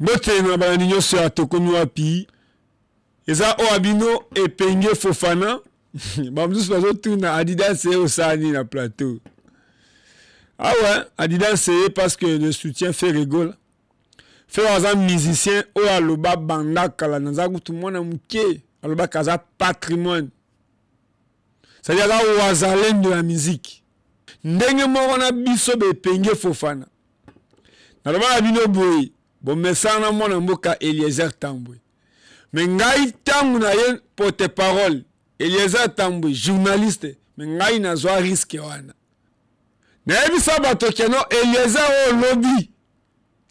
Mbote na balandi nyonso ya Tokomi Wapi. Eza oyo ya bino Epenge Fofana. Ba mosusu bazotuna Adidas ye osala nini na plateau. Ah ouais, Adidas ye parce que le soutien Ferre Gola. Ferre aza musicien oyo aloba banda kala, naza kutu mwana moke, alobaka aza patrimoine. C'est-à-dire aza wazalendo ya musique. Ndenge moko na biso bepenge Fofana. Naloba na bino boye, bomesana na mwana mboka Eliezer Tambwe. Mais ngai ntango na ye porte-parole Eliezer Tambwe journaliste, mais ngai nazwa risque wana. Nayebisa bato keno Eliezer oyo lobi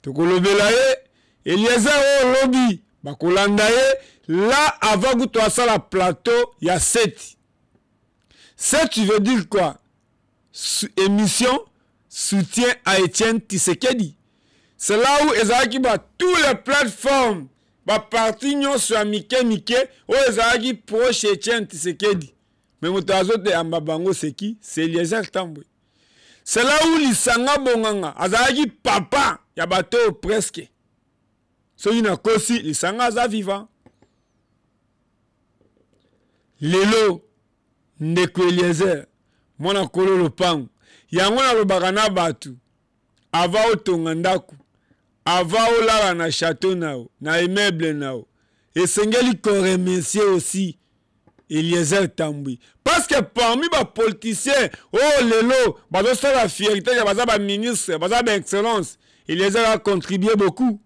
tokolobela ye, Eliezer oyo lobi bakolanda ye là avant kutu asala plateau ya 7. 7 veut dire quoi? Émission soutien à Etienne Tshisekedi. C'est là où ezalaki ba tous les plateformes ba parti nyonso ya mike mike oyo ezalaki proche Etienne Tshisekedi. Mais moto azoyamba bango c'est qui? C'est Eliezer Tambwe. C'est là où Lisanga Bonganga azalaki papa ya bato oyo presque. Soki nakosi, Lisanga aza vivant. Lelo ndeko Eliezer mwana kolo lopango, yango nalobaka na bato ava otonga ndako, ava olala na château na yo, na immeuble na yo, esengeli ko remercier aussi Eliezer Tambwe, parce que parmi ba politiciens oyo lelo bazosala fierté ya baza ba ministre, baza ba excellence, Eliezer a contribué beaucoup.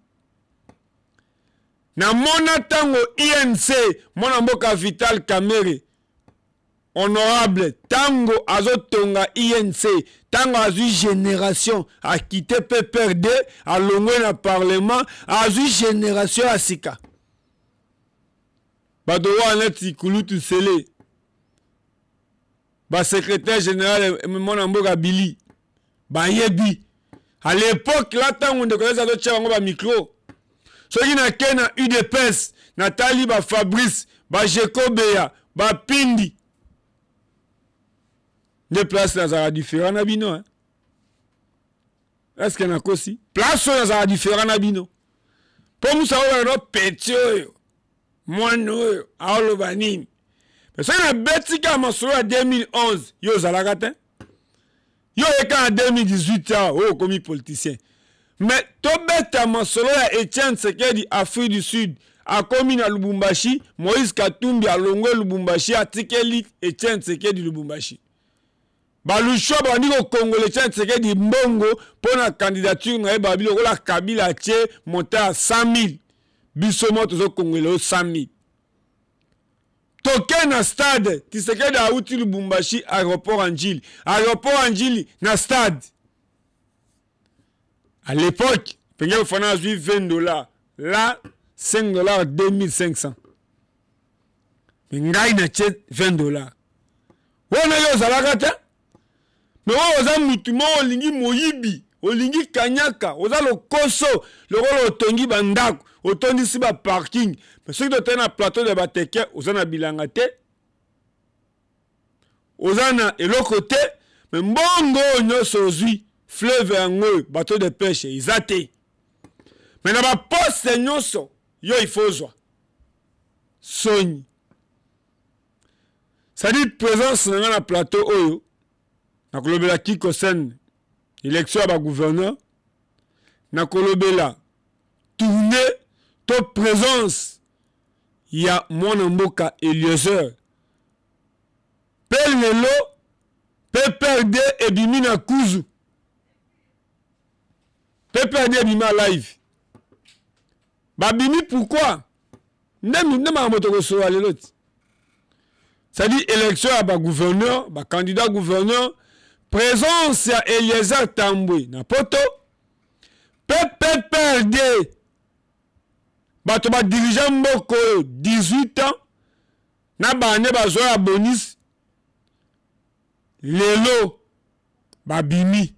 Namona ntango INC mwana mboka Vital Kamerhe honorable, ntango azotonga INC, ntango azwi génération, akite PPRD, alongwe na parlement, azwi génération ya sika. Bato wana neti Kulutu Sele, ba secrétaire général mwana mboka Billy, bayebi à l'époque là ntango ndeko Eliezer azotia bango ba micro. Soki nake na UDPS, natali ba Fabrice, ba Jekobeya, ba Pindi, nde place nazalaka différent na bino, hein? Est-ce que nakosi? Place oyo nazalaka différent na bino. Po musa oyo no petit oyo, mwana oyo aoloba nini? Mais soki nabeti kaka masolo ya 2011, yo ozalaka te. Yo oyeka na 2018 awa, oyo okomi politicien. Mais tobeta masolo ya Etienne Tshisekedi, Afrique du Sud, akomi na Lubumbashi, Moïse Katumbi alongwe Lubumbashi, atikeli Etienne Tshisekedi Lubumbashi. Balushwa babandi kokongola Etienne Tshisekedi mbongo mpo na candidature na ye, babi lokola Kabila atie montant ya 100 000, biso moko tozokongola yo 100 000. Toke na stade, Tshisekedi auti Lubumbashi, aéroport ya Ndjili, aéroport ya Ndjili na stade. À l'époque, Penge Fofana azwi 20 $, là 5 $ 2500. Mais ngai natie 20 $. Wana yo ozalaka te? Mais oyo oza mutu moko olingi moyibi, olingi kanyaka, oza lokoso, lokola otongi ba ndako, otondisi ba parking. Mais soki totali na plateau de Bateke, oza na bilanga te, oza na eloko te, mais mbongo oyo nyonso ozwi, fleuve yango oyo, bateau de pêche eza te. Mais na ba poste nyonso yo il faut ozwa soni. C'est-à-dire présence na nga na plateau oyo, nakolobela Kikosen, élection ya ba gouverneur, nakolobela tournée to présence ya mwana mboka Eliezer. Pe lelo PPRD ebimi na kuzu. PPRD ebimi live. Babimi pourquoi? Nde nde makambo tokosolola lelo ti. C'est-à-dire élection ya ba gouverneur, ba candidat gouverneur, présence ya Eliezer Tambwe na poto, PPRD bato ba dirigeant mboka oyo 18 ans na bane bazwa ya bonus lelo babimi.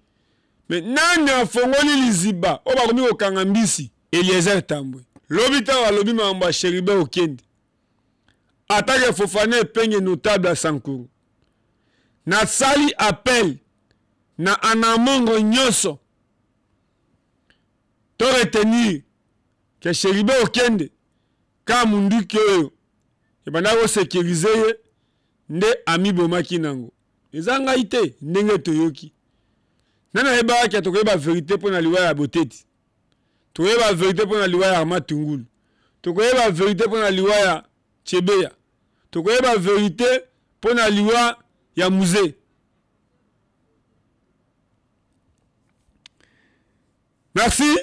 Mais nani afongoli liziba oyo bakomi kokanga mbisi? Eliezer Tambwe. Lobi ntango alobi makambo ya Chérubin Okende, atake Fofana Epenge notable ya Sankuru, nasali appel na Anamongo nyonso to retenir. Ke Chérubin Okende ka munduki oyo ebandaki kosekirize ye nde amibomaki nango. Eza ngai te ndenge toyoki. Nani ayebaka ke tokoyeba verite mpo na liwa ya Boteti? Tokoyeba verite mpo na liwa ya Armand Tungulu. Tokoyeba verite mpo na liwa ya Chebeya. Tokoyeba verite mpo na liwa ya Mzee. Merci.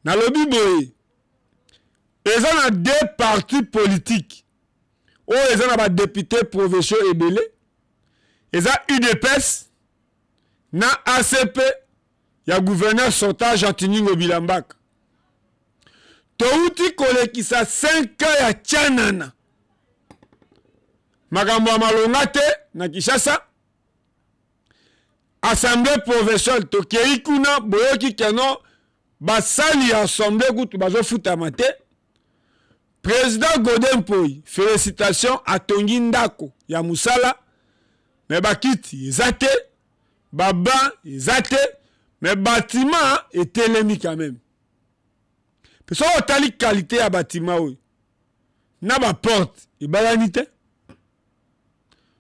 Nalobi boye, eza na deux partis politiques oyo eza na ba députés provinciaux ebele, eza UDPS na ACP ya gouverneur sortant Gentiny Ngobila Mbaka. Touti kolekisa 5 ans ya Tshanana, makambo ya malonga te na Kinshasa. Assemblée provinciale tokei kuna, boyoki keno basali ya assemblée kutu bazofutama te. Président Godé Mpoyi, félicitations, atongi ndako ya musala, mais bakiti eza te, ba banc eza te, mais bâtiment etelemi quand même. Pe soki otali qualité ya bâtiment oyo na ba porte ebalani te.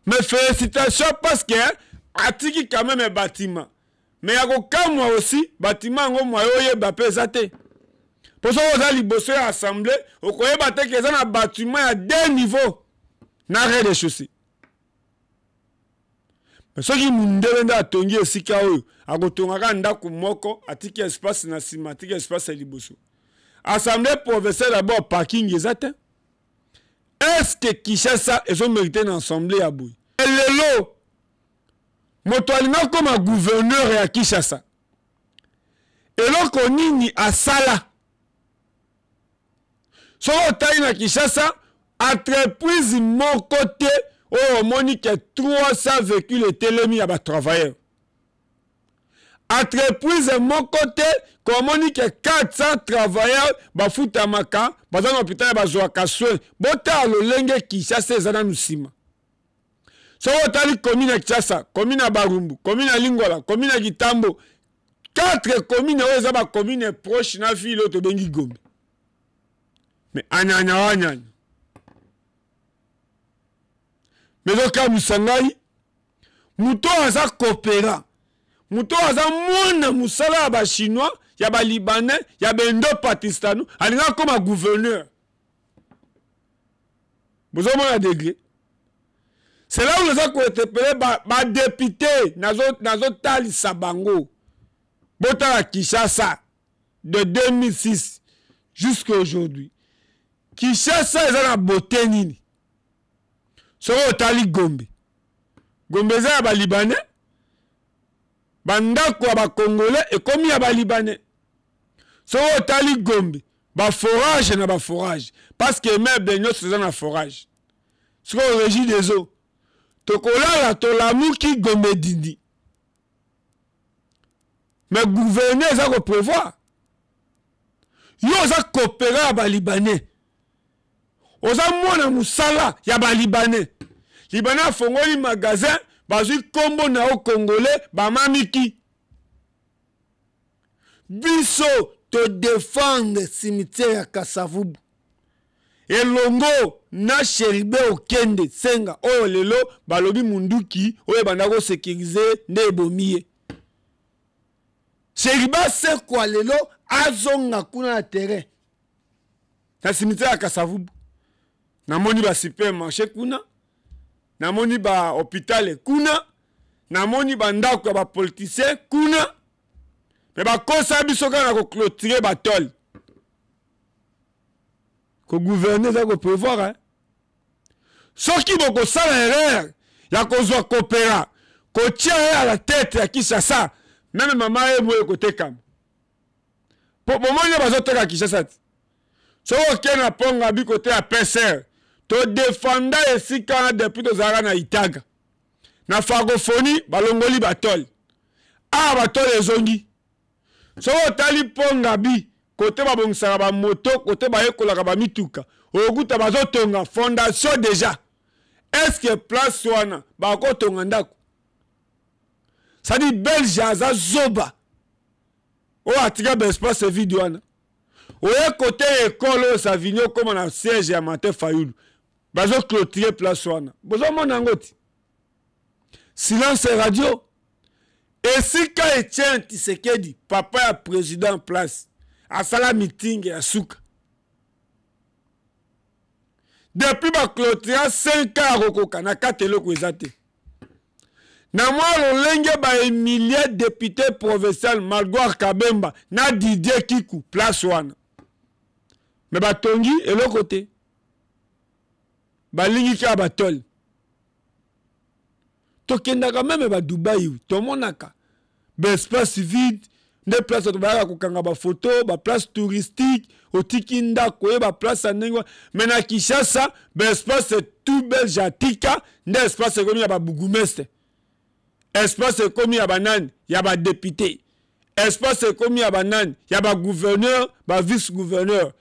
Mais félicitations parce que atiki quand même bâtiment. Mais ya kokamwa aussi bâtiment yango moyen oyeba pe eza te. Po soki oza liboso ya assemblée okoyeba te ke eza na bâtiment ya deux niveaux na rez-de-chaussée. Mais soki mundele nde atongi esika oyo akotongaka ndako moko, atiki espace na nsima, atiki espace ya liboso. Assemblée provinciale d'abord parking eza te. Est-ce que Kinshasa ezo mériter na assemblée ya boye? Lelo moto alinga akoma gouverneur ya Kinshasa, eloko nini asala? Soki otali na Kinshasa, entreprise moko te oyo omoni ke 300 véhicules etelemi ya ba travailleurs. Entreprise moko te komoni ke 400 travailleurs bafutamaka, baza na hôpital bazwaka soin. Botala lolenge Kinshasa eza nanu nsima. Soki otali commune ya Kinshasa, commune ya Barumbu, commune ya Lingwala, commune ya Kitambo, 4 communes oyo eza ba commune proche na ville oyo tobengi Gombe. Mais anyanya wa anyanya. Mais ezokamwisa ngai, moto oyo aza coopérant, moto oyo aza mwana mosala ya ba chinois, ya ba libanais, ya ba indo-pakistano, alingi akoma gouverneur. Bozomona degré. C'est là où naza kointerpeller ba député, nazotalisa bango. Botala Kinshasa de 2006 jusqu'à aujourd'hui. Kinshasa eza na beauté nini? Soki otali Gombe, Gombe eza ya ba Libanais, ba ndako ya ba Congolais ekomi ya ba Libanais. Soki otali Gombe, ba forage na ba forage, parce que meuble nyonso eza na forage. Sikoyo régie des eaux, tokolala tolamuki Gombe dindi. Mais gouverneur eza ko prévoir. Yo oza coopérer ya ba Libanais. Oza mwana musala ya ba Libanais. Libanais afongoli magasin, bazwi kombo na yo Congolais, ba mamiki. Biso to défendre cimetière ya Kasavubu. Elongo na Chérubin Okende Senga oyo lelo balobi munduki oyo ebanda ko sécuriser nde ebomi ye. Chérubin asekwa lelo azonga kuna na terrain. Na cimetière ya Kasavubu. Namoni ba supermarché kuna, namoni ba hôpital kuna, namoni ba ndako ya ba politiciens kuna. Mais bakosa biso kaka na ko clôturer ba tôle. Ko gouverner eza ko prévoir, hein? Soki bokosala erreur ya kozwa coopéra, kotia ye à la tête ya Kinshasa, même mama ye moyo ekotekama. Po bomoni nde bazoteka Kinshasa ti. Soki okei na Ponga bi kote ya PCR, to defenda esika wana depuis tozalaka na Itaga. Na francophonie balongoli ba tôle. Awa ba tôle ezongi. Soki otali Ponga bi kote babongisaka ba moto, kote bayekolaka ba mituka, okokuta bazotonga fondation déjà. Est-ce que place wana bakotonga ndako? C'est-à-dire Belge aza zoba. Oyo atika ba espace vide wana. Oye kote ya ekole oyo Savigny okoma na siège ya Martin Fayulu. Bazo clôturer place wana. Bozomona yango ti. Silence radio. Esika Etienne Tshisekedi, papa ya président en place, asala meeting ya suka. Depuis ba clôturer 5 ans akokoka na kati eloko eza te. Na mwa lolenge ba humilie depute provincial Malgoire Kabemba na Didier Kiku place wana. Me batongi eloko te. Balingi kaka ba tole. Tokendaka meme ba Dubai tomonaka ba espace vide nde place bato bayaka kokanga bafoto baplace touristique otiki ndako oye baplace ya ndenge wana me na kinshasa baespace tout belge atika nde espace ekomi ya babourgmestre espace ekomi ya banani ya badepute espace ekomi ya banani ya bagouverneur bavice gouverneur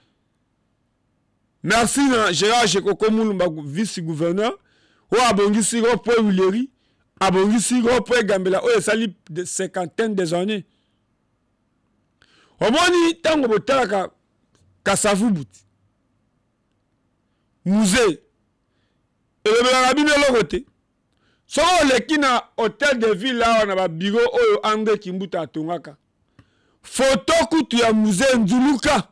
Merci na Gerard Jekoko Mulumba vice gouverneur oyo abongisi rond-point Huilerie, abongisi rond-point Gambela oyo esali de cinquantaine des années. Omoni ntango botalaka Kasavubu musée elobelaka bino eloko te soki oleki na hotel de ville awa na babiro oyo Andre Kimbuta atongaka foto kutu ya musée Nzuluka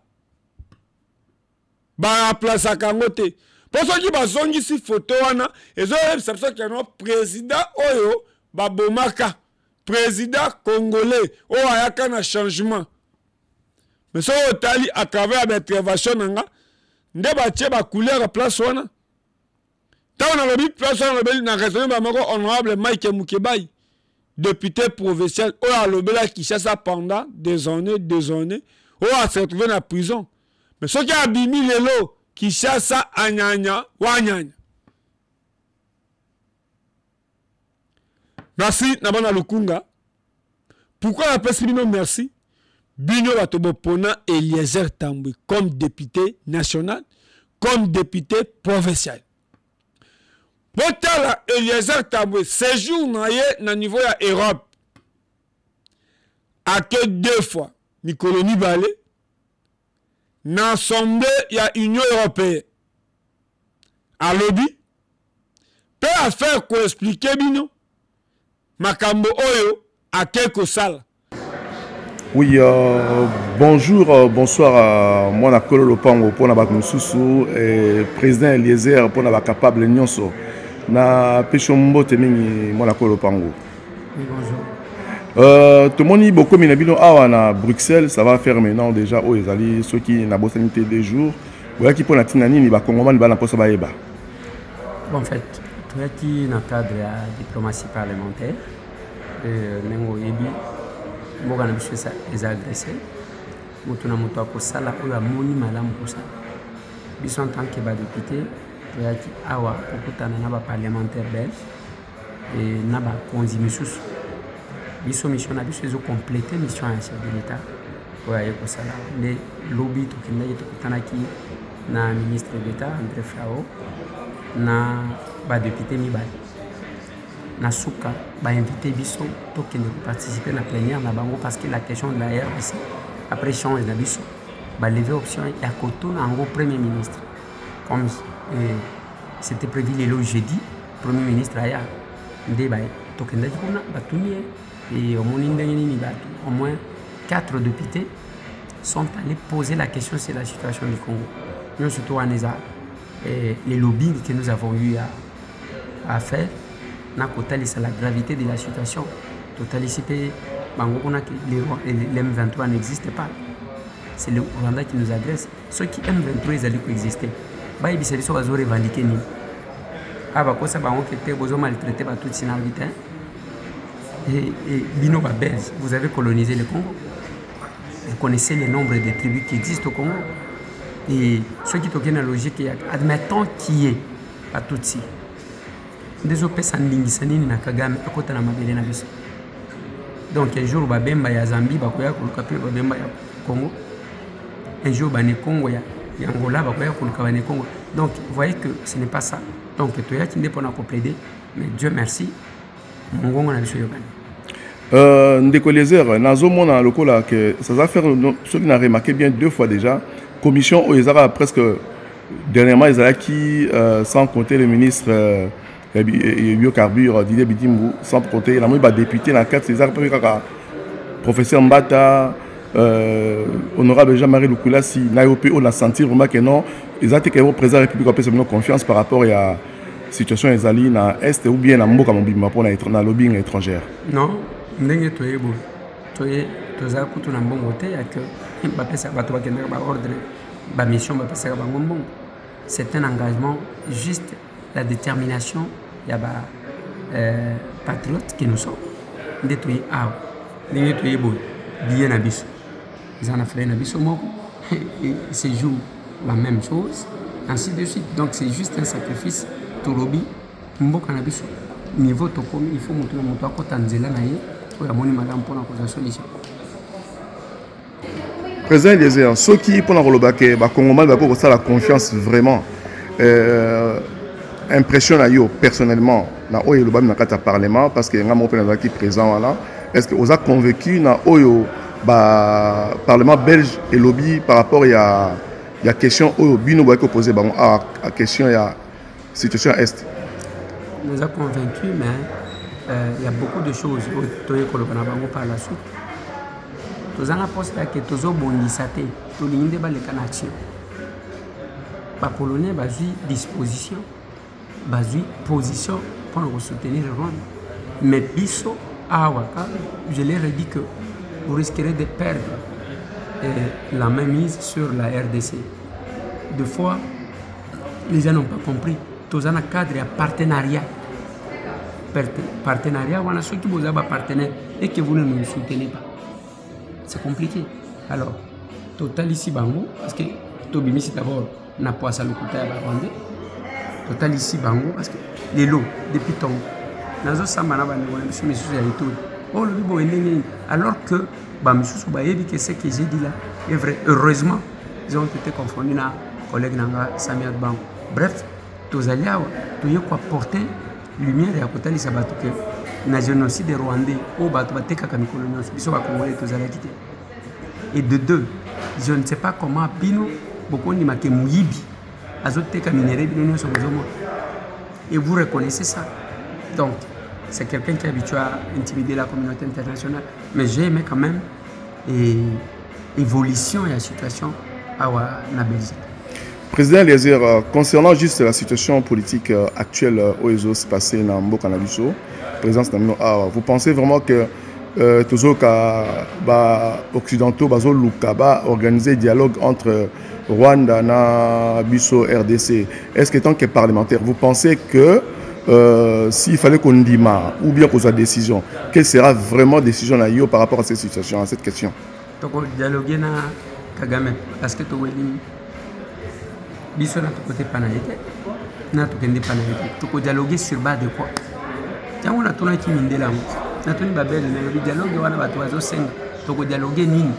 baremplasaka yango te mpo soki bazongisi foto wana ezoyebisa biso keno président oyo babomaka président congolais oyo ayaka na changement mais soki otali à travers ya baintervention na nga nde batie bacouleur place wana ntango nalobi place wana nalobeli na raisonne ba moko honorable mike mukebayi député provincial oyo alobela kinshasa pendant des années des années oyo ase retrouve na prison mais soki abimi lelo kinshasa anyanya wanyanya merci na bana lukunga pourquoi napesi bino merci bino bato bopona eliezer tambwe comme député national comme député provincial botala eliezer tambwe séjour na ye na niveau ya europe ake deux fois mikolo mibale na assemblée ya union européenne alobi mpe affaire koexplike bino makambo oyo ake kosala. Oui, euh, bonjour, euh, bonsoir à moi na Kolo Lopango pour na bato mosusu et président Eliezer pour na ba capable nyonso na pesho mbote mingi moi na Kolo Lopango. Oui, bonjour. Euh, tomoni bokomi na bino awa na Bruxelles, ça va faire maintenant déjà oyo ezali soki na bosani te deux jours. Boyaki mpo na ntina nini bakongomani bana mposa bayeba? Bon, en fait, toyaki na cadre ya diplomatie parlementaire euh, ndenge oyebi mboka na biso eza agressé moto na moto akosala oyo amoni malamu kosala biso en tant que badepute toyaki awa kokutana na baparlementaire belge e na bakonzi misusu biso mission na biso ezokomplete mission ya chef de l'état oyo aye kosala nde lobi tokendaki tokutanaki na ministre d'état André Flao na badepute mibale na suka bainvite biso tokende koparticipe na plénière na bango parce que la question de la rdc après échange na biso baleve option ya kotuna yango premier ministre comme euh, c'était prévu lelo jeudi premier ministre aya nde tokendaki kuna batuni ye e omoni ndenge nini bato au moins quatre députés sont allés poser la question sur la situation du Congo nyonso to wana eza eh, les lobbying que nous avons eu à, à faire na kotalisa la gravité de la situation totalisi mpe bango kuna ke le M23 n'existe pas c'est le Rwanda qui nous agresse soki M23 ezali koexiste bayebisa biso bazo revendiquer nini awa bakosa bango ke te bozo maltraiter batutsi na lobi te et bino ba belge vous avez colonisé le Congo vous connaissez le nombre de tribus qui existent au Congo et soki tokei na logique ya admettons qui est batutsi nde ezopesa ndingisa nini na Kagame akota na mabele na biso donc un jour babemba ya Zambie bakoya koluka mpe babemba ya Congo un jour bane Congo ya, ya Angola bakoya koluka bane Congo donc vous voyez que ce n'est pas ça donc toyaki nde mpona koplaide mais Dieu merci mongongo na biso eyokani. Ndeko Eliezer, nazomona lokola que ça va faire, soki na remarqué bien, deux fois déjà commission oyo ezaka presque dernièrement ezalaki, sans compter le ministre ya biocarbure Didier Bidimbu, sans compter namoni badéputé na kati, ezaka mpe kaka professeur Mbata, honorable Jean-Marie Lukulasi na yo mpe oyo na sentir vraiment que non, eza te ke président ya République apesa bino confiance par rapport ya situation ezali na Est ou bien na mboka mobimba mpona na lobbying étrangère. Non, ndenge toye boye, toye toza kutu na mbongo te ya ke bapesa bato bakendaka baordre, bamission bapesaka bango mbongo. C'est un engagement, juste la détermination ya ba patriote qui nous sommes nde toye awa. Ndenge toye boye, billet na biso eza na frais na biso moko, séjour la même chose, ainsi de suite. Donc c'est juste un sacrifice. Tolobi mboka na biso, niveau tokomi, il faut moto na moto akɔta nzela na ye oyo amoni malamu mpona kozwa solution. Président Eliezer, soki mpona koloba ke bakongomani bakoki kosala confiance vraiment, impression na yo personnellement na oyo elobami na kati ya parlement, parce que nga moko mpe nazalaki présent wana, est ce que oza convaincu na oyo baparlement belge elobi par rapport ya question oyo bino boyaki kopose bango awa, question ya situation ya Est? Naza convaincu, mais il y a beaucoup de choses oyo toye koloba na bango par la suite. Toza na mposa yake tozobongisa te, tolingi nde baleka na action. Bapolonais bazwi disposition, bazwi position mpona kosoutenir Rwanda, mais biso awa ka, je leur ai dit que vous risquerez de perdre la main mise sur la RDC. Deux fois, les gens n'ont pas compris. Toza na cadre ya partenariat. Partenariat wana, soki boza bapartenaire et que vous ne nous soutenez pas, c'est compliqué. Alors totalisi bango, parce que tobimisi d'abord na poasa lokuta ya barwandais. Totalisi bango parce que lelo depuis ntongo nazosamba na bandeko na biso misusu ya Ituri oyo olobi boye ndenge nini, alors que bamisusu bayebi que ce que j'ai dit là est vrai. Heureusement, ils ont été confondus na collègue na nga Samiat Bango. Bref, tozali awa, toye koapporter lumière ya kotalisa bato ke na génocide rwandais oyo bato batekaka mikolo nyonso, biso bakongolais tozalaki te. Et de deux, je ne sais pas comment bino bokondima ke moyibi azoteka minerai, bino nyonso bozomona et vous reconnaissez ça. Donc c'est quelqu'un qui est habitué à intimider la communauté internationale, mais j'ai aimé quand même et évolution ya situation awa na Belgique. Président Eliezer, concernant juste la situation politique actuelle oyo ezo se passer na mboka na biso, présence na bino awa, vous pensez vraiment que tozoka ba occidentaux bazoluka ba organiser dialogue entre Rwanda na biso RDC, est-ce que tant que parlementaire, vous pensez que s'il fallait qu'on ndima ou bien qu'on soit décision, quelle sera vraiment décision na yo par rapport à cette situation, à cette question? Tokodialogue na Kagame parce que toweli biso na tokote pa na ye te, na tokende pa na ye te. Tokodialogue sur base de quoi? Yango natunaki mindele yango, natuni babele, nalobi dialogue wana bato bazosenga, tokodialogue nini?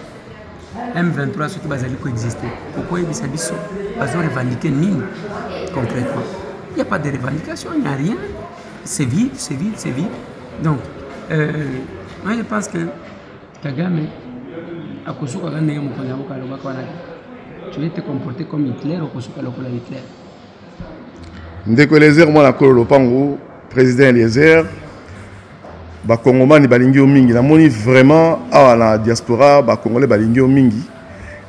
M23 soki bazali koexiste, okoyebisa biso bazorevendique nini concrètement? Il n'y a pas de revendication, il n'y a rien, c'est vide, c'est vide, c'est vide. Donc moi je pense que Kagame akosukaka ndenge mokonzi ya mboka alobaka wana te: tu veux te comporter comme Hitler, okosuka lokola Hitler. Ndeko Eliezer, mwana kolo lopango, président Eliezer, bakongomani balingi yo mingi. Namoni vraiment awa na diaspora bakongolais balingi yo mingi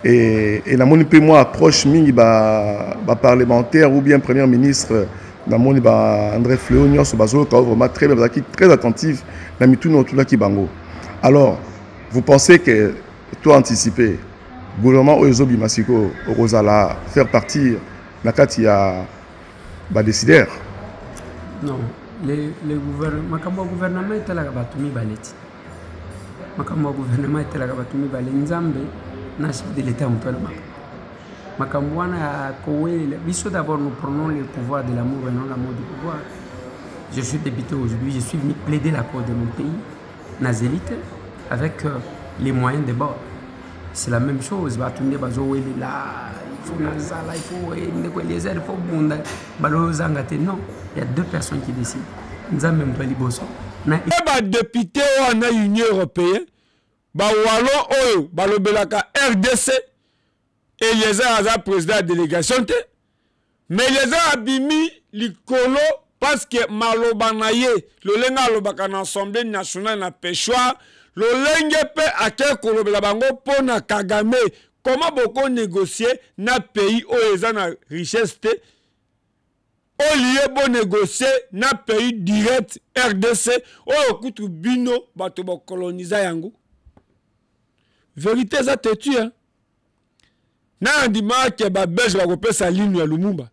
et namoni mpe mwa approche mingi baparlementaire ba ou bien premier ministre, namoni ba André Fleo nyonso bazoyoka vraiment très bien, bazalaki très attentive na mituna otunaki bango. Alors vous pensez que to anticiper gouvernement oyo ezobima sikoyo, okozala faire partir na kati ya badécideur? Non, le gouvernement, makambo ya gouvernement etalaka bato mibale ti. Makambo ya gouvernement etalaka bato mibale, Nzambe na chef de l'État. Moto alobaka makambo wana ya kowelela biso, d'abord nous prenons le pouvoir de l'amour et non l'amour du pouvoir. Je suis député aujourd'hui, je suis venu plaider la cause de mon pays. Nazeli te avec les moyens de bord. C'est la même chose, bato nde bazowelela, il faut nazala, il faut ndeko Eliezer, il faut bunda balozanga te. Non, il y a deux personnes qui décident, Nzambe moto ya liboso. Na badepute wana Union européenne, bawallon oyo balobelaka RDC, Eliezer aza président ya délégation te, mais Eliezer abimi likolo parce que maloba na ye, lolenge alobaka na Assemblée nationale na perchoir, lolenge mpe ake kolobela bango mpo na Kagame, comment boko négocier na pays oyo eza na richesse te, au lieu bonégocier na pays direct RDC oyo kutu bino bato bakoloniza yango. Vérité eza têtu, hein? Na andimaka babelge bakopesa linu ya Lumumba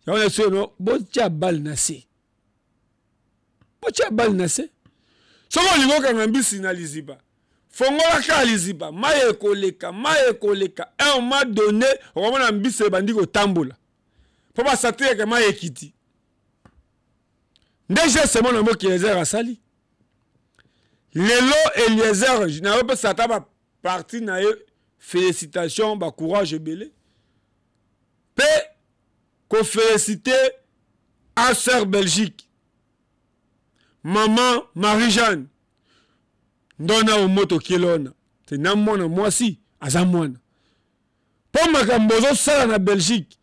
yango na sono. Botia bale na se, botia bale na se. Soki olingi okanga mbisi na liziba, fongola kaka liziba, mai ekoleka, mai ekoleka. Un moment donné okomona mbisi ebandi kotambola mpo basatireke mai ekiti. Nde geste mona mboka Eliezer asali lelo. Eliezer, nayopesa ata baparti na ye félicitation, bacourage ebele, mpe koféliciter ACR Belgique, mama Marie Jeanne Ndona Omoto Kielona te na mwana mwasi aza mwana, mpo makambo ozosala na Belgique.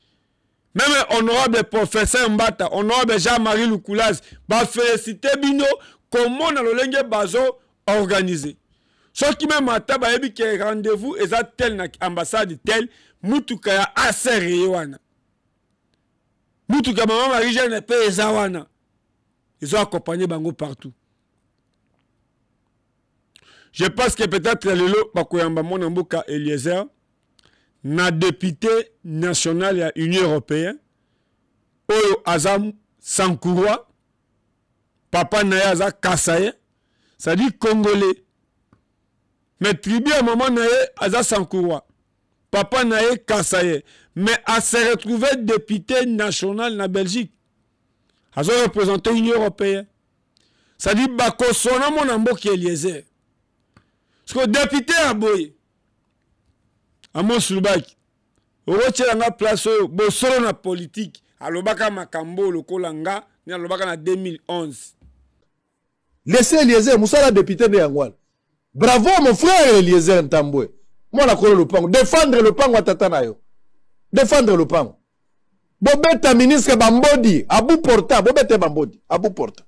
Même honorable professeur Mbata, honorable Jean-Marie Lukulaz, bafélicité bino komona lolenge bazo organiser. Soki même ata bayebi ke rendez-vous eza tel na ambassade tel, mutuka ya ACR ye wana, mutuka mama Marie Jeanne mpe eza wana, ezo accompagner bango partout. Je pense que peut-être lelo bakoyamba mwana mboka Eliezer na député national ya Union européenne oyo aza Sankurwa, papa na ye aza Kasaye, c'est-à-dire congolais, mais tribu ya mama na ye aza Sankurwa, papa na ye Kasaye, mais a se retrouvé député national na Belgique, azo représenter Union européenne, c'est-à-dire bakosona mwana mboka Eliezer. Parce que député ya boye, Amos Lubaki, okotiela nga place oyo bosolo na politike alobaka makambo lokola nga nde alobaka na 2011. Laissez Eliezer mosala député nde yango wana. Bravo mon frère Eliezer Ntambwe, mwana kolo lopango, défendre lopango ya tata na yo, défendre lopango. Bobeta ministre bambodi abu porta, bobeta bambodi abu porta.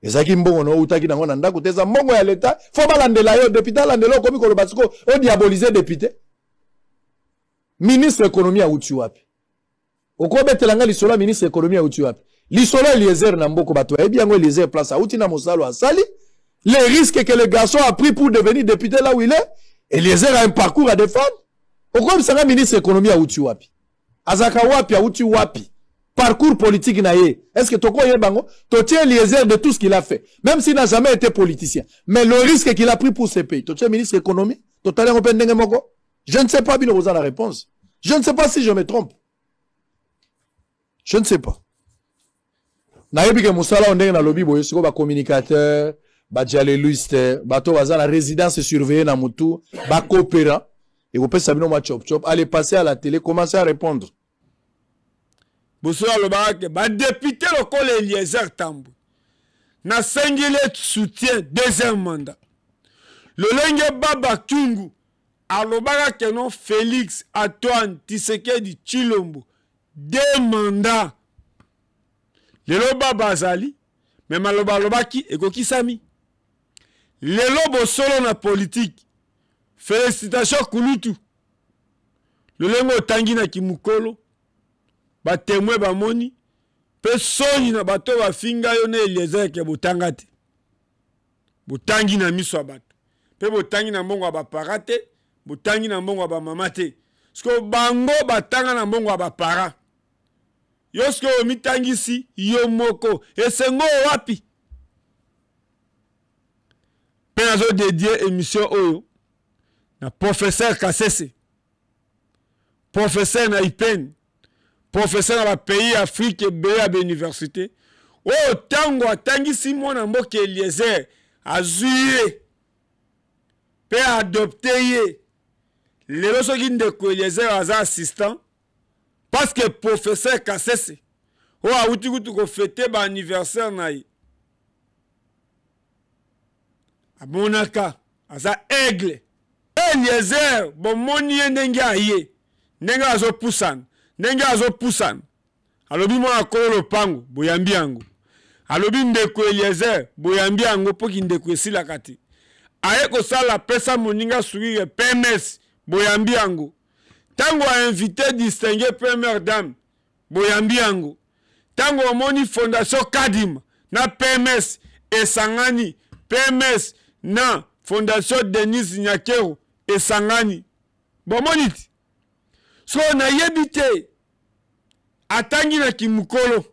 Ezalaki mbongo na outaki nango na ndako te, eza mbongo ya leta, fo balandela yo. Député alandela, okomi koloba siko odiabolize député. Ministre économie auti wapi? Okobetela nga lisolo ya ministre économie auti wapi? Lisolo Eliezer na mboko, bato bayebi yango. Eliezer, place auti na mosalo asali, les risques que le garçon a pris pour devenir député là où il est. Eliezer a un parcours à défendre. Okoyebisanga ministre économie auti wapi? Azalaka wapi? Auti wapi? Parcours politique na ye, est ce que tokoyeba yango? Totie Eliezer, de tout ce qu'il a fait, même s'il n'a jamais été politicien, mais le risque qu'il a pris pour ce pays, totie ministre économie, totali yango mpe ndenge moko. Je ne sais pas, bino koza la réponse. Je ne sais pas si je me trompe, je ne sais pas. Nayebi ke mosala oyo, ndenge nalobi boye sikoyo, bacommunicateur, badialeluste, bato baza na résidence surveillée na mutu, bacoopéra, ekopesa bino mwa chop chop. Allez passer à la télé, commencez à répondre. Bosolo alobaka ke badepute lokola Eliezer Tambwe, nasengeli soutien deuxième mandat. Lolenge Baba Kyungu alobaka ke non, Félix Antoine Tshisekedi Tshilombo deux mandats, lelo Baba azali, me maloba alobaki ekokisami lelo. Bosolo na politike, félicitation kulutu. Lolenge otangi na kimokolo, batémoin bamoni mpe soni na bato bafinga yo na Eliezer ke botanga te. Botangi na miso ya bato mpe botangi na mbongo ya bapara te, botangi na mbongo ya bamama te. Siko bango batanga na mbongo ya bapara, yo sikoyo omitangisi yo moko, esengo wapi? Mpe nazodédier émission oyo na professeur Kasese, professeur na IPN, professeur na bapays Afrique ebele ya bauniversité, oyo ntango atangisi mwana mboka Eliezer, azwi ye mpe adopte ye. Lelo soki ndeko Eliezer aza assistant, parce que professeur Kasese oyo awuti kutu kofêter baanniversaire na ye. Amonaka aza aigle. Eliezer bomoni ye ndenge aye, ndenge azopusana, ndenge azopusana. Alobi mwana kolo lopango, boyambi yango. Alobi ndeko Eliezer, boyambi yango mpo kindeko esilaka te. Aye kosala pesa moninga sourire PMS, boyambi yango. Tango a invité distingué première dame, boyambi yango. Tango omoni fondation Kadima na PMS esangani, PMS na fondation Denise Nyakeru esangani. Bomoni ti? So nayebi te atangi na kimukolo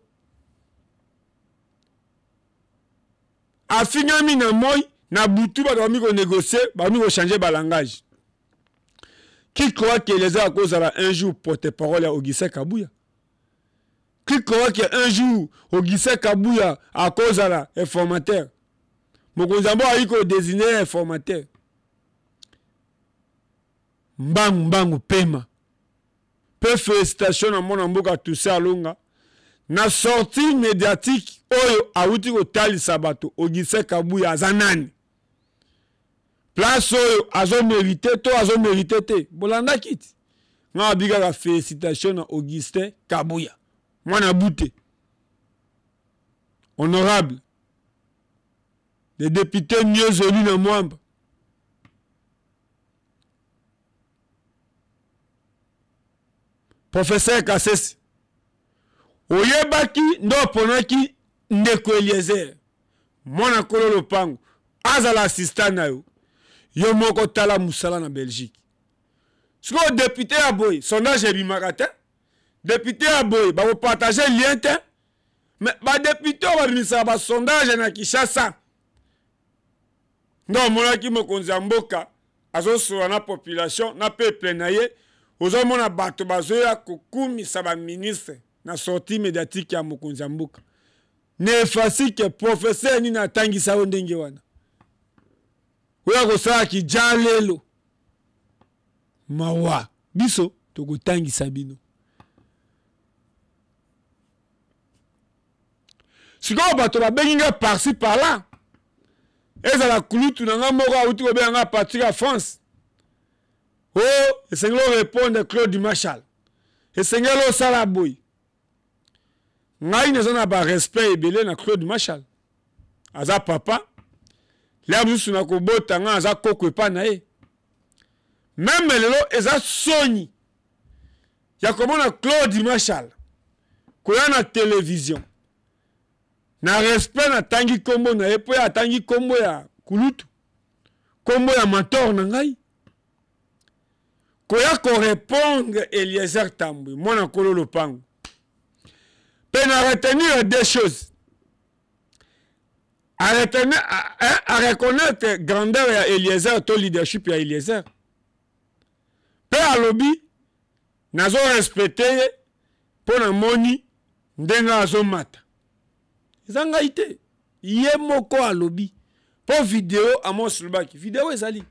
afingami na moi na butu bato bakomi konegocie bakomi kochange balangage. Qui croit que Eliezer akozala un jour porte-parole ya Augustin Kabuya? Qui croit que un jour Augustin Kabuya akozala informateur? Mokonzi yango ayi kodesigne informateur. Mbangu mbangu pema. Pe felicitation na mwana mboka Toussaint Alonga na sortie mediatique oyo awuti kotalisa bato Augustin Kabuya aza nani. Place oyo azo merite to azo merite te. Bolandaki ti. Nga abi kaka felicitation na Augustin Kabuya. Mwana bute. Honorable. Le député mieux élu na Mwamba. Professeur Kasese, oyebaki nde oponaki ndeko Eliezer, mwana kolo lopango, azala assistant na yo. Yo moko tala musala na Belgique. Sikoyo député ya boye, sondage ebimaka te. Député ya boye, bako partager lien te. Mais ba député oyo babimisaka ba sondage na Kinshasa, nde omonaki mokonzi ya mboka azosolola na population na peuple na ye, ozomona bato bazoya kokumisa ba ministre na sortie médiatique ya mokonzi ya mboka. Nefasike professeur nini atangisa yo ndenge wana? Oya kosala kijalelo. Mawa, biso tokotangisa bino. Sikoyo bato babengi nga par-ci par-là. Ezala kulutu na nga moko awuti kobenga nga partir ya France. Oh, esengeli orépondre Claude Marshall. Esengeli osala boye. Ngai naza na ba respect ebele na Claude Marshall. Aza papa. Lea mosusu na kobota nga aza koko epa na ye. Meme lelo eza soni ya komona Claude Marshall koya na television. Na respect natangi kombo na ye po ye atangi kombo ya kulutu, kombo ya mentor na ngai. Koya ko répondre Eliezer Tambwe, mwana kolo lopango. Pe na retenir deux choses. A retenir, a, a reconnaître grandeur ya Eliezer to leadership ya Eliezer. Pe alobi nazo respecter ye po na moni ndenge azomata. Eza ngai te. Ye moko alobi. Po video Amos Lubaki, video ezali.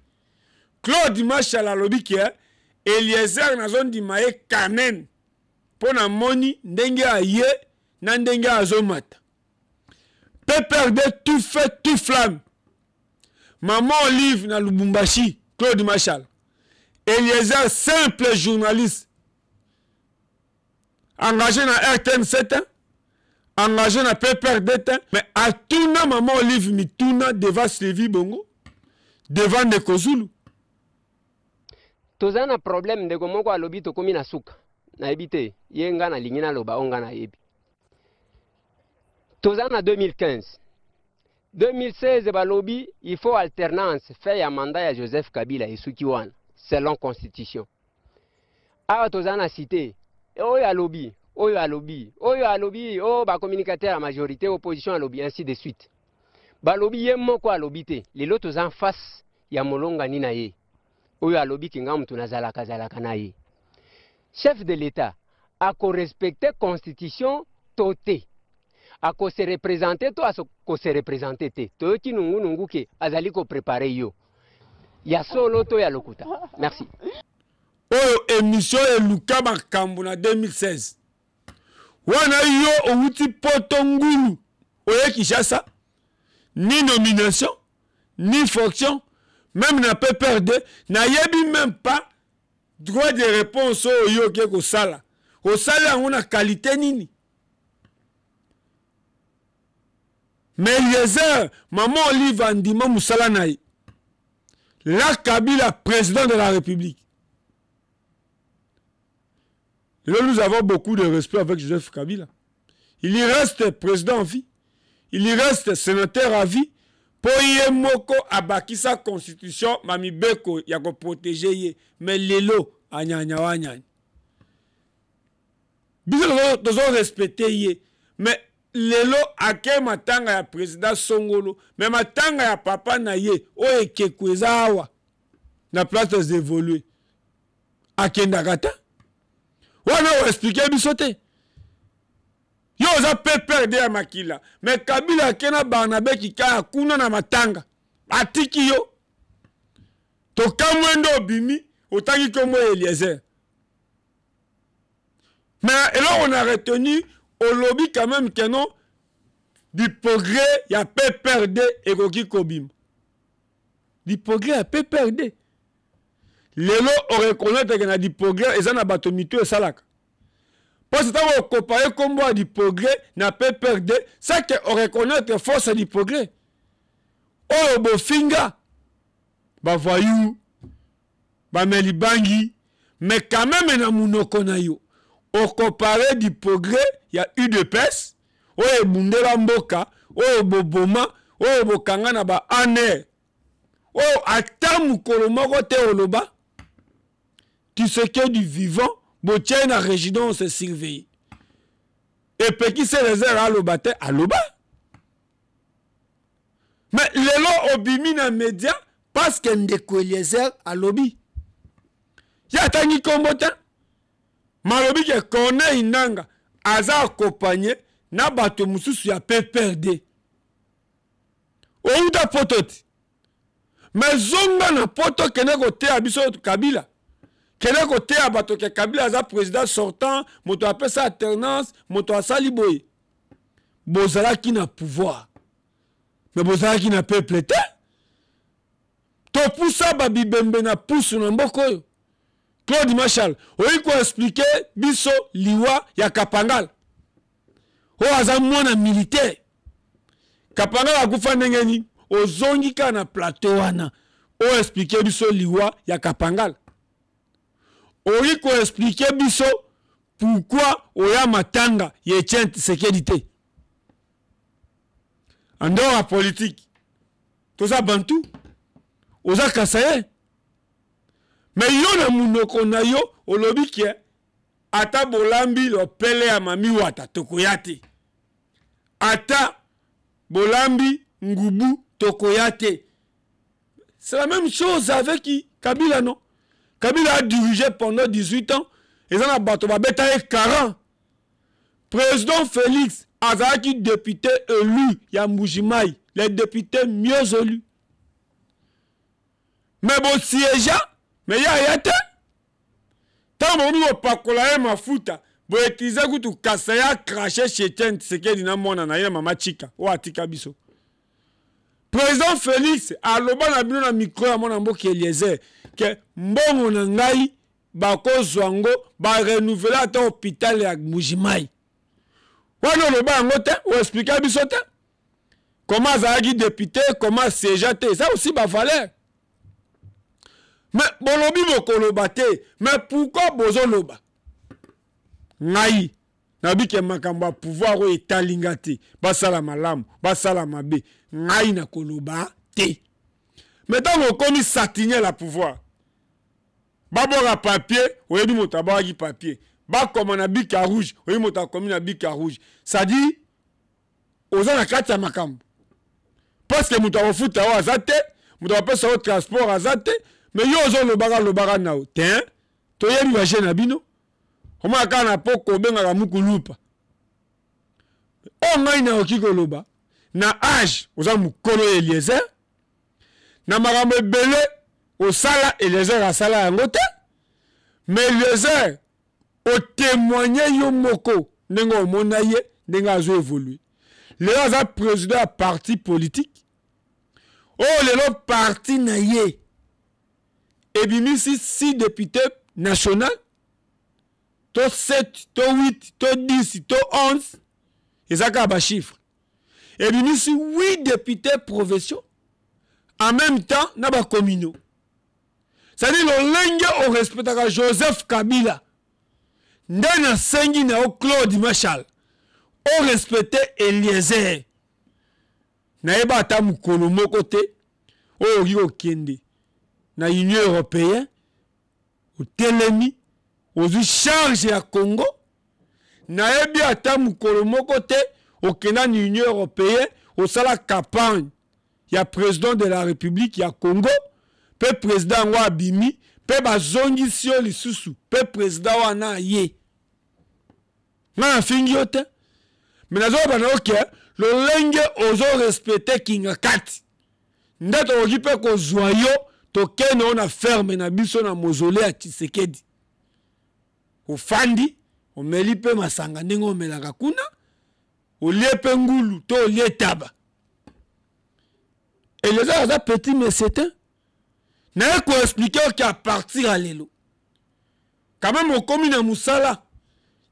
Claude Marshall alobi ke Eliezer nazondima ye quand même po na moni ndenge aye na ndenge azomata. PPRD tout feu tout flamme. Maman Olive na Lubumbashi, Claude Marshall. Eliezer simple journaliste. Engagé na RTNC te, engagé na PPRD te, mais atuna Maman Olive mituna devant Sylvie Bongo, devant Ndeko Zulu. Toza na problème ndeko moko alobi tokomi na suka. Nayebi te, ye nga nalingi naloba o nga nayebi. Toza na 2015. 2016 balobi il faut alternance, fin ya mandat ya Joseph Kabila esuki wana selon constitution. Awa toza na cité oyo alobi, oyo alobi, oyo alobi, oh ba communicateur ya majorité opposition alobi ainsi de suite. Balobi ye moko alobi te. Lelo toza en face ya molongani na ye oyo alobi ki nga mutu nazalaka zalaka na ye. Chef de l'État ako respecter constitution to te, ako se représenter to ako se représenter te. Toyoki nungu nungu ke azali ko préparer yo ya solo to ya lokuta. Merci. Oyo émission eluka makambo na 2016 wana yo owuti poto ngulu oye Kinshasa, ni nomination. Ni fonction, même na PPRD, nayebi même pas droit de réponse oyo yo oke kosala. Osali yango na qualité nini? Mais Eliezer, maman Olive andima mosala na ye. La Kabila, président de la République. Là, nous avons beaucoup de respect avec Joseph Kabila. Il y reste président en vie. Il y reste sénateur à vie. Po ye moko abakisa constitution ma mibeko ya ko protéger ye. Mais lelo anyanya wa anyanya. Biso tozo respecter ye. Mais lelo ake matanga ya président Songolo, mais matanga ya papa na ye oyo ekeko eza awa na place des évoluer. Akendaka ta. Wana o expliquer biso te. Yo oza PPRD ya makila, mais Kabila ake na Barnabé Kikaya kuna na matanga. Atiki yo. Tokamwe nde obimi, otangi kombo ya Eliezer. Mais eloko on a retenu, olobi quand même que non, du progrès ya PPRD ekoki kobima. Du progrès ya PPRD. Lelo o reconnaître que na du progrès eza na bato mito esalaka. Parce que tango okomparer kombo ya du progrès na PPRD, c'est que o reconnaître force du progrès. Oyo bofinga ba voyou, ba meli bangi, mais quand même na munoko na yo okomparer du progrès ya UDPS oyo ebundela mboka, oyo boboma, oyo bokanga na ba ANR. Oyo ata mokolo moko te oloba Tshisekedi vivant botie na résidence surveillée. Epekisi réserve aloba te, aloba. Mais lelo obimi na média parce que ndeko Eliezer alobi. Ye atangi kombo te. Malobi ke Corneille Nangaa aza accompagné na bato mosusu ya PPRD. Outa poto ti. Mais zonga na poto kende koteya biso Kabila. Kende koteya bato ke Kabila aza président sortant, moto apesa alternance, moto asali boye. Bozalaki na pouvoir. Mais bozalaki na peuple te. Topusa ba bibembe na pusu na mboka oyo. Claude Marshall, oyi ko expliquer biso liwa ya Kapangala. Oyo aza mwana militaire. Kapangala akufa ndenge nini? Ozongi kaka na plateau wana. Oyo expliquer biso liwa ya Kapangala. Oyi ko expliquer biso pourquoi oya matanga ya Etienne Tshisekedi te. En dehors ya politique, toza bantu, oza kasaye. Mais yo na munoko na yo olobi ke ata bolambi lopele ya mami wata tokoya te. Ata bolambi ngubu tokoya te. C'est la même chose avec qui? Kabila, non? Kabila a dirigé pendant 18 ans. Ils ont bato babeta ye 40. Président Félix azalaki député élu ya Mbujimayi, les députés mieux élus. Mais bon siège, mais ya ya te. Tant bon nous pakola ye mafuta, bo utiliser kutu kasaya cracher chez Etienne Tshisekedi na mwana na ye mama Chika, o atika biso. Président Félix aloba na bino na micro ya mwana mboka Eliezer ke mbongo na ngai bakozwa ngo ba renouveler ata hôpital ya Mbujimayi. Wana oloba yango te, o expliquer biso te. Comment azalaki député, comment siégeait te, ça aussi ba valeur. Mais bolobi bokoloba te, mais pourquoi bozoloba? Ngai nabi ke makambo ya pouvoir oyo etalinga te, basala malamu, basala mabe, ngai nakoloba te. Mais ntango okomi satinel ya pouvoir, babwaka papier, oyebi moto abwakaki papier, bakoma na bic ya rouge, oyebi moto akomi na bic ya rouge. C'est-à-dire oza na kati ya makambo. Parce que moto akofuta oyo aza te, moto akopesa oyo transport aza te, mais yo ozolobaka lobaka na yo te, hein? Toyebi ba jeu na bino. Omona kaka na poko obengaka mukulupa. Oyo ngai nakoki koloba na age oza mokolo ya Eliezer, na makambo ebele osala Eliezer asala yango te, mais Eliezer otémoigner yo moko ndenge omona ye ndenge azo évoluer. Lelo aza président ya parti politique. Oyo lelo parti na ye ebimisi 6 députés national to 7 to 8 to 10 to 11, eza kaka bachiffre, ebimisi 8 députés provinciaux en même temps na bacommunaux. C'est-à-dire, lolenge orespectaka Joseph Kabila nde nasengi na yo, Claude Mashal, orespecte Eliezer. Nayeba ata mokolo moko te oyo okoki kokende na Union européenne, otelemi, ozwi charge ya Congo. Nayebi ata mokolo moko te okenda na Union européenne, osala campagne ya président de la République ya Congo, mpe président yango abimi, mpe bazongisi yo lisusu, mpe président wana aye. Nga nafingi yo te, me nazoloba na yo ke lolenge ozorespecte kinga kati nde tokoki mpe kozwa yo, tokende yo na ferme na biso na mausolée ya Tshisekedi, ofandi, omeli mpe masanga ndenge omelaka kuna, olie mpe ngulu to olie taba. Eliezer aza petit monsieur te. Naye koexpliquer oke à partir ya lelo, quand même okomi na mosala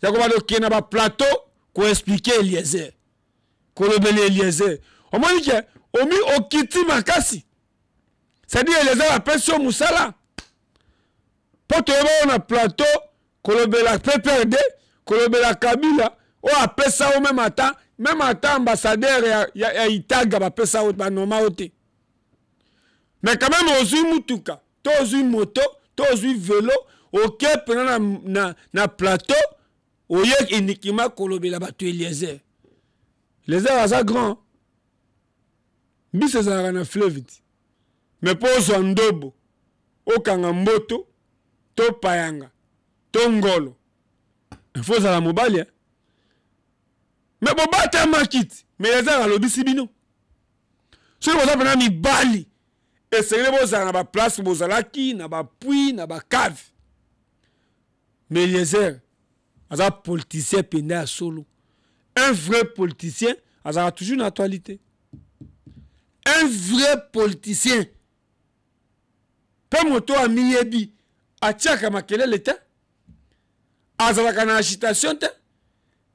ya kobanda okende na baplateau koexpliquer Eliezer, kolobela Eliezer. Omoni ke omi okiti makasi, c'est-à-dire Eliezer apesi yo mosala mpo toyeba oyo na plateau kolobela PPRD, kolobela Kabila oyo apesa yo même ata ambassadeur ya Itaga bapesa yo, banoma yo te. Mais quand même ozwi mutuka to ozwi moto to ozwi velo, oke mpena na plateau, oye uniquement kolobela bato Eliezer. Eliezer aza grand. Mbisi ezalaka na fleuve ti, mais mpo ozwa ndobo, okanga mboto to payanga to ngolo, ifo ozala mobali, eh? Me bobatamaki ti. Me Eliezer alobisi bino, soki boza mpena mibali, esengeli bozala na baplace bozalaki na bapuits, na bacave. Mais Eliezer aza politicien mpenza ya solo. Un vrai politicien azalaka toujours na actualité. Un vrai politicien mpe moto amiyebi, atiaka makelele te, azalaka na agitation te.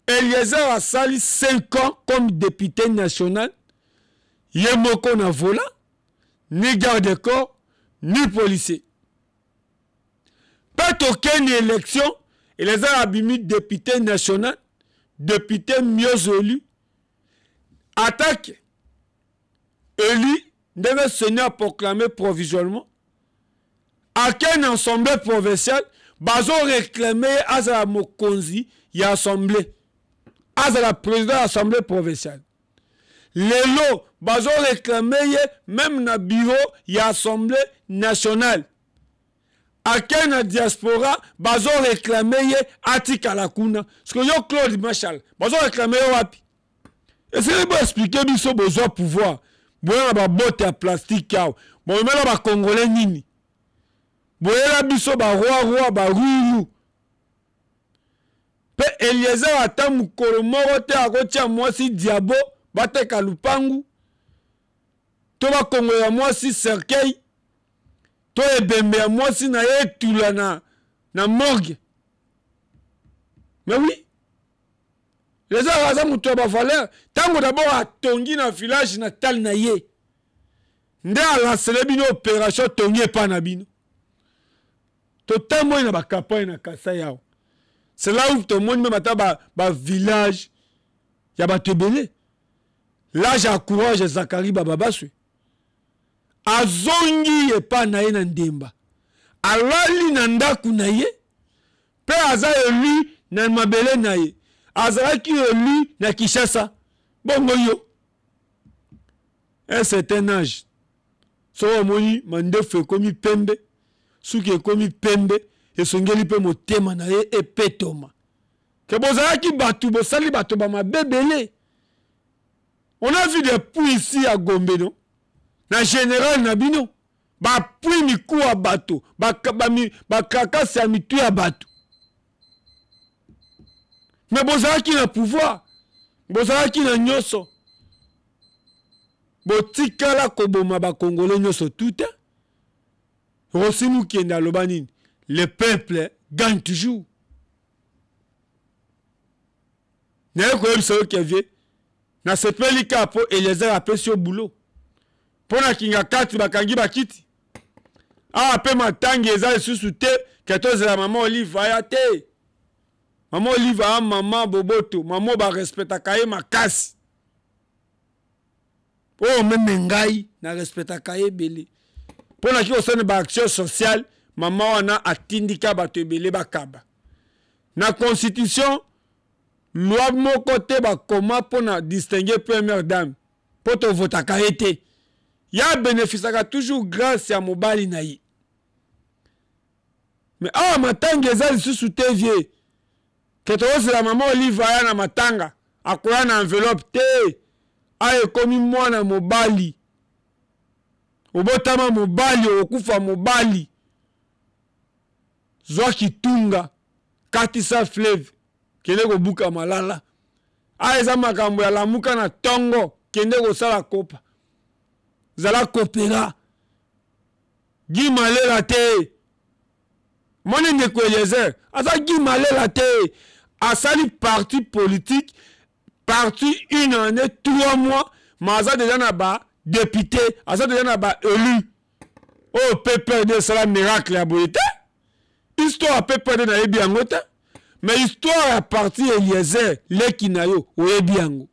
Eliezer asali 5 ans comme député national, ye moko na volant, ni garde corps ni policier. Mpe tokeni élection, Eliezer abimi député national, député mieux élu, attaque élu ndenge CENI a proclamé provisoirement. Akei na assemblée provinciale, bazoréclame ye azala mokonzi ya assemblée, azala président ya assemblée provinciale. Lelo bazoréclame ye même na bureau ya Assemblée nationale. Akei na diaspora, bazoréclame ye atikala kuna. Parce yo, Claude Machal, bazoréclame ye wapi? Esengeli boexpliquer biso. Bozwa pouvoir, boya na babote ya plastique awa, bomemela bacongolais nini? Boyela biso baroi roi baruru. Mpe Eliezer ata mokolo moko te akotia mwasi diabo, bateka lupangu to bakongola mwasi cercueil to ebembe ya mwasi na ye etula na morgue. Mais oui, Eliezer aza moto ya bavaleur. Ntango d'abord atongi na village natal na ye, nde alancele bino opération tongi epai na bino. Totamboli na bacampagne na Kasai awa, c'est là où tomoni même ata bavillage ya bato ebele. Là, j'encourage Zakari Bababaswe, azongi epai na ye na Ndemba, alali na ndako na ye mpe aza élu na mabele na ye. Azalaki élu na Kinshasa. Bongo yo, un certain âge, soki omoni mandefu ekomi pembe, suki ekomi pembe, esongeli mpe motema na ye epetoma ke bozalaki bato, bosali bato bamabe ebele. On a vu des puits ici à Gombe, non, na général na bino, bapuits miku ya bato, bakakasi ya mitu ya bato. Me bozalaki na pouvoir, bozalaki na nyonso. Botikala koboma ba Congolais nyonso tout te. Rossy Mukendi aloba nini? Le peuple gagne toujours. Naye koyebisa yo ke vie nasepeli kaka mpo Eliezer apesi yo boulot mpo na Kingakati bakangi bakiti awa mpe matangi eza lisusu te ke tozela mama Olive aya te. Mama Olive aya mama boboto, mama barespectaka ye makasi. Oyo meme ngai na respectaka ye ebele mpo naki kosala ba action sociale. Mama wana atindika bato ebele bakaba na constitution loi moko te bakoma mpo na distinguer première dame mpo tovotaka ye te. Ya bénéficiaka toujours grâce ya mobali na ye. Mais awa matanga eza lisusu te vie ke tokozela mama Olive aya na matanga, akoya na enveloppe te. Awa ekomi mwana mobali, obotama mobali, okokufa mobali. Zwa kitunga, katisa fleuve, kende kobuka malala. Awa eza makambo ya lamuka na tongo, kende kosala kopa, zala kopera. Guy Malela te. Moni ndeko Eliezer aza Guy Malela te. Asali parti politique, parti une année, 3 mois, mais aza déjà na ba député, aza déjà na ba élu. Oyo PPRD esala miracle ya boye te. Histoire ya PPRD nayebi yango te. Mais histoire ya parti Eliezer leki na yo oyebi yango.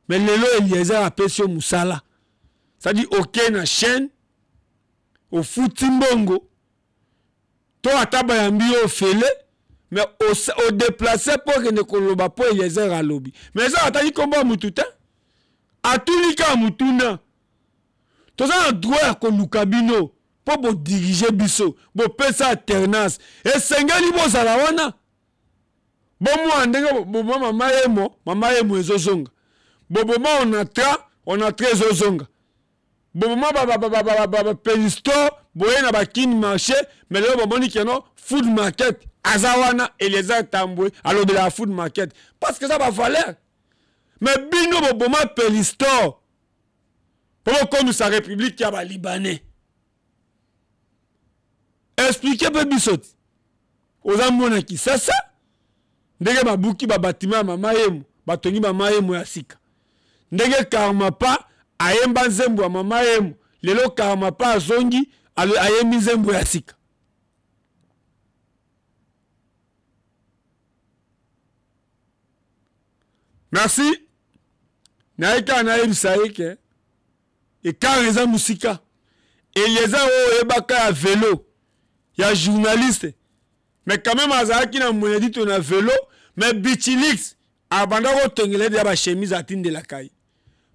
Mais lelo Eliezer apesi yo mosala. C'est-à-dire okei na chaîne, ofuti mbongo, to ata bayambi yo ofele, mais odeplace mpo okende koloba mpo Eliezer alobi. Mais eza ataki nkombo ya mutu te, atuni kaka mutuna. Toza na droit ya koluka bino mpo bodirige biso, bopesa alternance, esengeli bozala wana. Bomwana ndenge boboma mama yemo, mama yemo ezozonga. Boboma Onatra, Onatra ezozonga. Boboma ba Pelistor, boye na ba Kin marché, mais lelo bomoni keno food market aza wana. Eliezer Tambwe alobelaka food market parce que eza ba valeur. Mais bino boboma Pelistor po bokomisa république ya ba Libanais. Explique mpe biso ti oza mwana Kisasa, ndenge babuki ba bâtiment ya mama yemo, batongi mama yemo ya sika, ndenge Karmapa ayemba nzembo ya mama yemo, lelo Karmapa azongi ayembi nzembo ya sika. Merci. Naye kaka nayebisa ye ke ekar eza mosika. Eliezer oyo oyebaka ya velo ya journaliste, mais quand même azalaki na Mwenedito na velo, mais Bichilix abanda kotongela ye ya ba chemise atindelaka ye.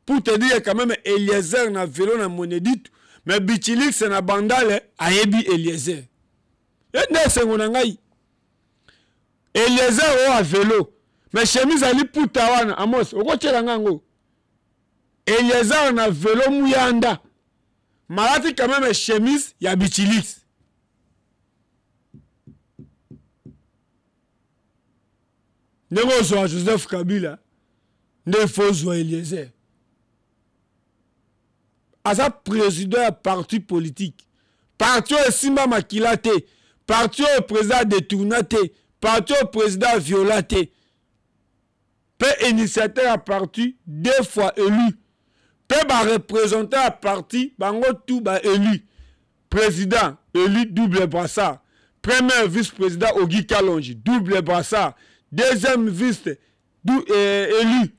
Pour te dire quand même Eliezer na velo na Mwenedito, mais Bichilix na bandale ayebi Eliezer. Ye nde esengo na ngai. Eliezer oyo ya velo, mais chemise aliputa wana Amos okotiela nga yango. Eliezer na velo muyanda malati quand même chemise ya Bichilix. Ndenge ozwa Joseph Kabila nde faut ozwa Eliezer. Aza président ya parti politique. Parti oyo esimba makila te, parti oyo président détourna te, parti oyo président viola te. Pe initiateur ya parti 2 fois élu. Pe ba représentant ya parti bango tout ba élu. Président élu double brassard. Premier vice-président Ogi Kalonji double brassard. Deuxième vice élu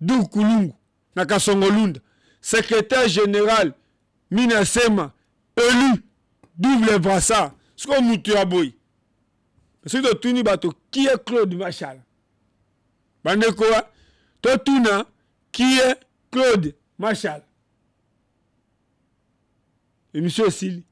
Dou Kulungu na Kasongolunda. Secrétaire général Mina Sema élu double brassard. Siko mutu ya boy. Soki totuni bato qui est Claude Machal? Bandeko totuna qui est Claude Machal? Émission esili.